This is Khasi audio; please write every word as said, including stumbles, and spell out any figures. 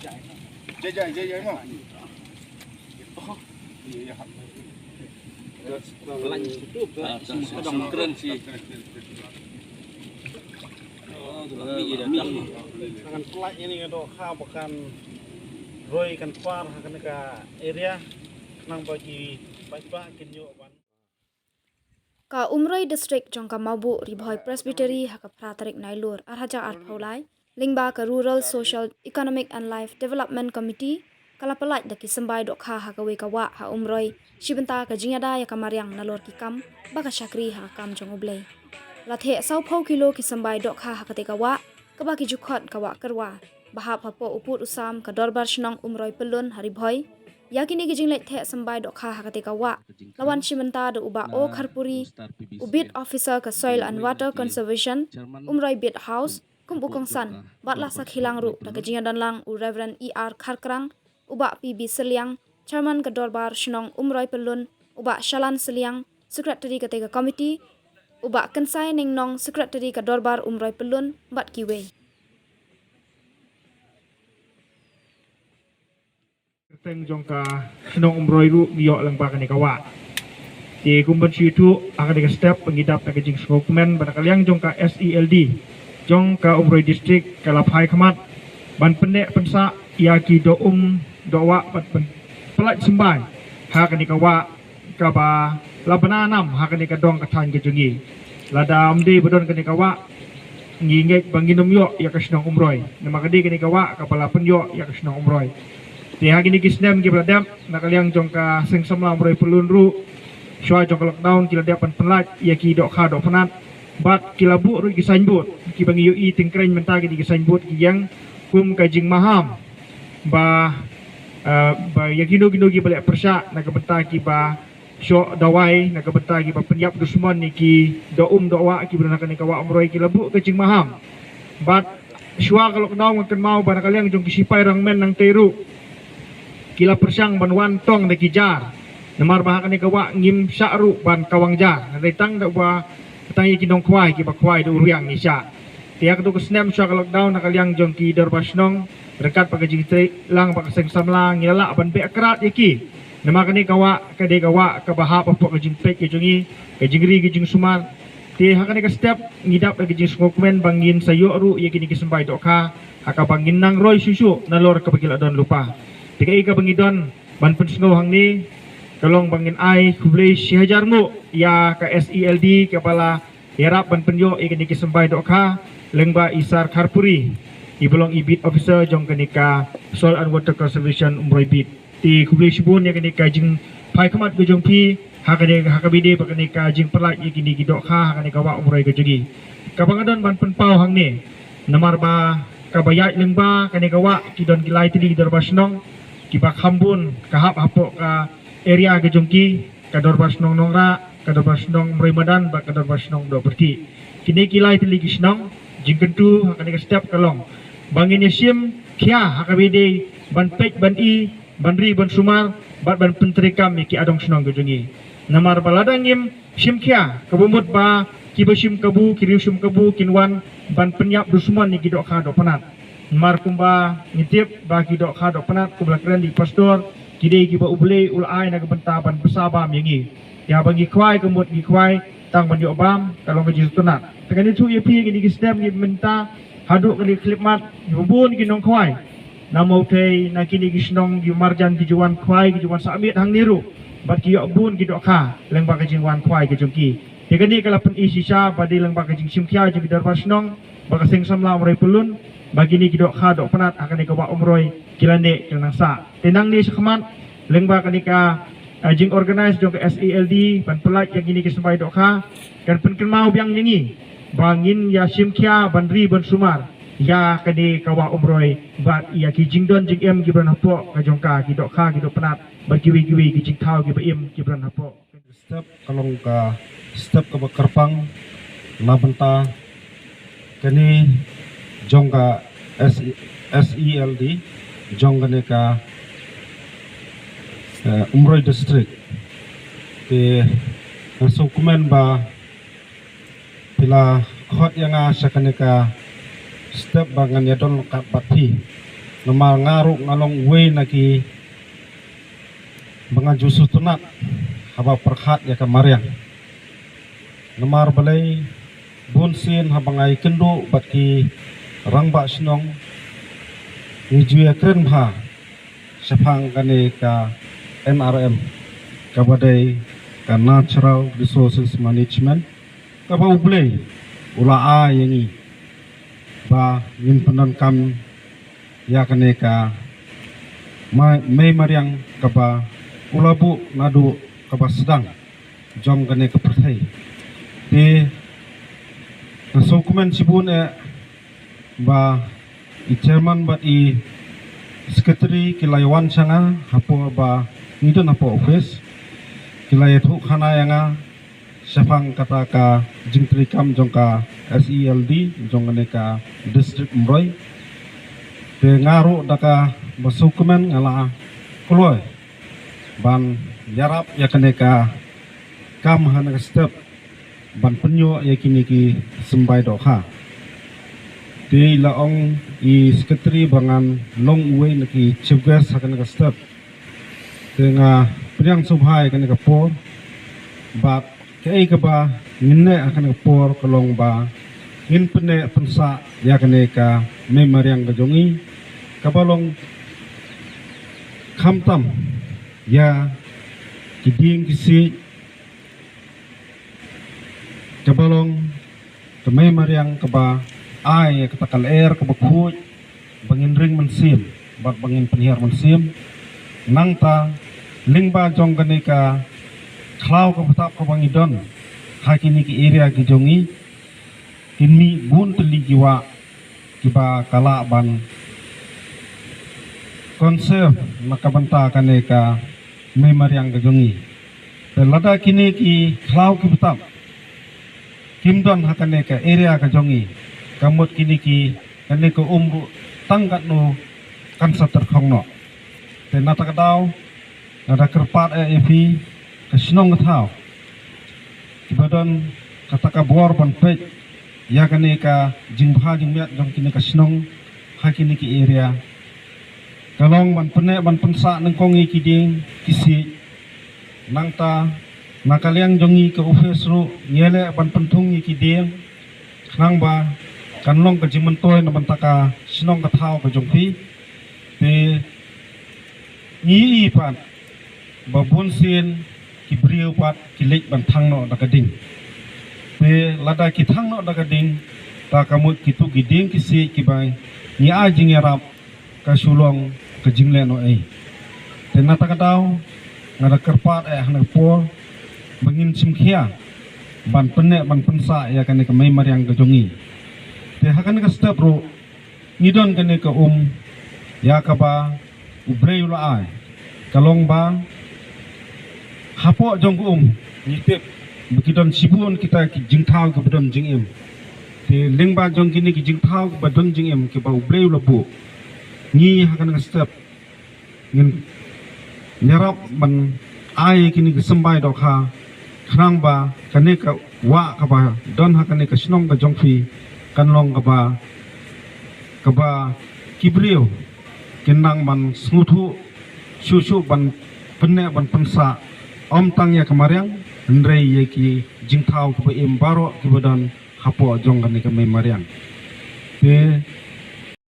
Jai jai jai jai mo. Kan pynlait ïa kane ka dohkha ba kan roi kan par ha kane ka area, nang ba ki paidbah kin ïoh ban. Ka Umroi District jong ka Mawbuh Ri Bhoi Presbytery ha ka phra tarik Nailur ar hajar arphew lai, lyngba ka Rural Social Economic and Life Development Committee, ka la pynlait da ki symbai dohkha ha kawei ka wah ha Umroi, shi bynta ka jingïada ïa ka mariang nalor ki kam ba ka shakri ha ka kam jong U Blei. La theh sawphew kilo ki symbai dohkha ha katei ka wah, kaba ki ju khot ka wah Kyrwa, ba hap hapoh u pud u sam ka Dorbar Shnong Umroi Pyllun ha Ri Bhoi. Ïa kine ki jingleit theh symbai dohkha ha katei ka wah la wan shi bynta da u Bah O Kharpuri, u Beat Officer ka Soil and Water Conservation, Umroi Beat House, kum u kongsan, bad la sakhi lang ruh da ka jingïadon lang u Reverend E R Kharkrang, u Bah P B Sylliang, Chairman ka Dorbar Shnong Umroi Pyllun, u Bah Shalan Sylliang, Secretary katei ka committee, u Bah Kynsai Ningnong, Secretary ka Dorbar Umroi Pyllun, bad kiwei. Kyrteng jong ka shnong Umroi ruh ngi ïoh lyngba kane ka wah. Te kum ban shu ïathuh ha kane ka step ba ngi dap da ka jingsngewkmen ba na ka liang jong ka S E L D jong ka Umroi District ka la phai khmat ban pynneh pynsah ïa ki doh um doh wah bad pyn-, pynlait symbai ha kane ka wah kaba la bna nam ha kane ka dong ka thaiñ ka jong ngi. Lada ym dei ba don kane ka wah, ngi ngeit ba ngin ym ïoh ïa ka shnong Umroi. Namar ka dei kane ka wah kaba la pynïoh ïa ka shnong Umroi. Te ha kine ki snem kiba la dep, na ka liang jong ka Seng Samla Umroi Pyllun ruh, shuwa jong ka lockdown ki la dep ban pynlait ïa ki dohkha dohpnat. Bad ki la buh ruh ki signboard, kiba ngi ïohi tyngkreiñ mynta kine ki signboard ki ïeng kum ka jingmaham ba, eh, ba ïa kino kino kiba leh pyrshah na ka bynta kiba shoh dawai na ka bynta kiba pynïap dusmon ïa ki doh um doh wah kiba don ha kane ka wah Umroi ki la buh ka jingmaham. Bad shuwa ka lockdown nga kynmaw ba na ka liang jong ki sipai rangmen nangtei ruh ki la pyrshang ban wan tong da ki jar. Namar ba ha kane ka wah ngim shah ruh ban kawang jar. Hynrei tang da ba tang ïa ki nongkhwai kiba khwai da u riang ngi shah. Te ha kato ka snem shuwa ka lockdown na ka liang jong ki dorbar shnong ryngkat bad ka jingtrei lang bad ka seng samla ngi la lah ban beh krad ïa ki. Namar kane ka wah ka dei ka wah kaba hap hapoh ka jingpeit ka jong ngi, ka jingri ka jingsumar. Te ha kane ka step ngi dap da ka jingsngewkmen ba ngin sa ïoh ruh ïa kine ki symbai dohkha ha kaba ngin nang roi shuh shuh nalor kaba ki la don lypa. Te kaei kaba ngi don ban pynsngew hangne ka long ba ngin ai khublei shi hajar nguh ïa ka S E L D kaba la ïarap ban pynïoh ïa kine ki symbai dohkha lyngba i Sar Kharpuri, iba long i beat officer jong kane ka Soil and Water Conservation Umroi Beat. Te khublei shibun ïa kane ka jingphai khmat ka jong phi ha kane, ha kaba ïadei bad kane ka jingpynlait ïa kine ki dohkha ha kane ka wah Umroi ka jong ngi. Kaba nga don ban pynpaw hangne, namar ba kaba ïaid lyngba kane ka wah ki don ki lai tylli ki dorbar shnong kiba kham bun ka hap hapoh ka area ka jong ki, ka dorbar shnong Nongrah, ka dorbar shnong Umroi Madan bad ka dorbar shnong Dohpyrthih. Kine ki lai tylli ki shnong, jingkyntu ha kane ka step ka long ba ngin ïa shim khia ha kaba ïadei ban peit ban i, ban ri ban sumar bad ban pyntreikam ïa ki adong shnong ka jong ngi. Namar ba lada ngim shim khia, kaba mut ba kiba shim kabu, ki riew shim kabu kin wan ban pynïap dusmon ïa ki dohkha dohpnat. Namar kumba ngi tip ba ki dohkha dohpnat kumba la kren da i pastor, ki dei kiba U Blei u la ai na ka bynta ban bsa bam ïa ngi. Ïa ba ngi khwai ka mut ngi khwai tang ban ïoh bam, ka long ka jingsngewtynnat. Te ngan ïathuh ïa phi kine ki snem ngi mynta haduh kane ka khyllipmat ngi bun ki nongkhwai. Namar u thei na kine ki shnong ki marjan ki ju wan khwai, ki ju wan sah miet hangne ruh bad ki ïoh bun ki dohkha lyngba ka jingwan khwai ka jong ki. Te kane ka la pyni shisha ba dei lyngba ka jingshim khia jong ki dorbar shnong bad ka seng samla Umroi Pyllun ba kine ki dohkha dohpnat ha kane ka wah Umroi ki la neh ki la nang sah. Te nangne shakhmat lyngba kane ka, eh, jingorganize jong ka S E L D ban pynlait ïa kine ki symbai dohkha kan pynkynmaw biang ïa ngi ba ngin ïa shim khia ban ri ban sumar ïa kane ka wah Umroi bad ïa ki jingdon jingem kiba don hapoh ka jong ka, ki dohkha ki dohpnat bad kiwei kiwei ki jingthaw kiba im kiba don hapoh. Step ka long ka step kaba kyrpang na bynta kane jong ka S E, S E L D jong kane ka, eh, Umroi District. Te nga sngewkmen ba phi la khot ïa nga sha kane ka step ba ngan ïa don ryngkat bad phi. Namar nga ruh nga long uwei na ki ba nga ju sngewtynnat haba pyrkhat ïa ka mariang. Namar balei bun sien haba nga ïakynduh bad ki rangbah shnong, ngi ju ïakren bha shaphang kane ka N R M, kaba dei ka Natural Resources Management, kaba U Blei u la ai ïa ngi ba ngin pyndonkam ïa kane ka ma-, mei mariang kaba u la buh naduh kaba sdang jong kane ka pyrthei. Te nga sngewkmen shibun eh ba i chairman bad i secretary ki la ïa wan sha nga hapoh ba ngi don hapoh office, ki la ïathuh khana ïa nga shaphang kata ka jingtrei kam jong ka S E L D jong kane ka district Umroi. Te nga ruh da kaba sngewkmen nga la kloi ban ïarap ïa kane ka kam ha kane ka step ban pynïoh ïa kine ki symbai dohkha. Te la ong i secretary ba ngan long uwei na ki chief guest ha kane ka step. Te nga pdiang sngewbha ïa kane ka por bad kaei kaba ngin leh ha kane ka por ka long ba ngin pynneh pynsah ïa kane ka mei mariang ka jong ngi kaba long khamtam ïa ki dieng ki siej, kaba long ka mei mariang kaba ai ïa kata ka lyer kaba khuid ba ngin ring mynsiem bad ba ngin pynhiar mynsiem. Nangta lyngba jong kane ka khlaw kaba tap kaba ngi don ha kine ki area ki jong ngi, kin mih bun tylli ki wah kiba ka lah ban conserve na ka bynta kane ka mei mariang ka jong ngi. Te lada kine ki khlaw kiba tap kim don ha kane ka area ka jong ngi, ka mut kine ki, kane ka um ruh tang katno kan sa tyrkhong noh. Te na kata ka daw nga da kyrpad eh ïa phi ka shnong ka thaw kiba don kata ka bor ban peit ïa kane ka jingbha jingmiat jong kine ka shnong ha kine ki area, ka long ban pynneh ban pynsah nyngkong ïa ki dieng ki siej. Nangta na ka liang jong ngi ka office ruh ngi leh ban pynthung ïa ki dieng khnang ba kan long ka jingmyntoi na bynta ka shnong ka thaw ka jong phi. Te ngi i pat ba bun sien ki briew pat ki leit ban thang noh da ka ding. Te lada ki thang noh da ka ding, ta ka mut kitu ki dieng ki siej kiba ngi ai jingïarap ka shu long ka jingleh noh ei. Te na kata ka daw nga da kyrpad eh ha kane ka por ba ngin shim khia ban pynneh ban pynsah ïa kane ka mei mariang ka jong ngi. Te ha kane ka step ruh ngi don kane ka um ïa kaba U Blei u la ai, ka long ba hapoh jong ka um ngi tip ba ki don shibun kita ki jingthaw kiba don jingim. Te lyngba jong kine ki jingthaw kiba don jingim kiba U Blei u la buh, ngi ha kane ka step ngin ïarap ban ai kine ki symbai dohkha khnang ba kane ka wah kaba don ha kane ka shnong ka jong phi kan long kaba, kaba ki briew kin nang ban sngewthuh shuh shuh ban pynneh ban pynsah, ym tang ïa ka mariang hynrei ïa ki jingthaw kiba im baroh kiba don hapoh jong kane ka mei mariang. Te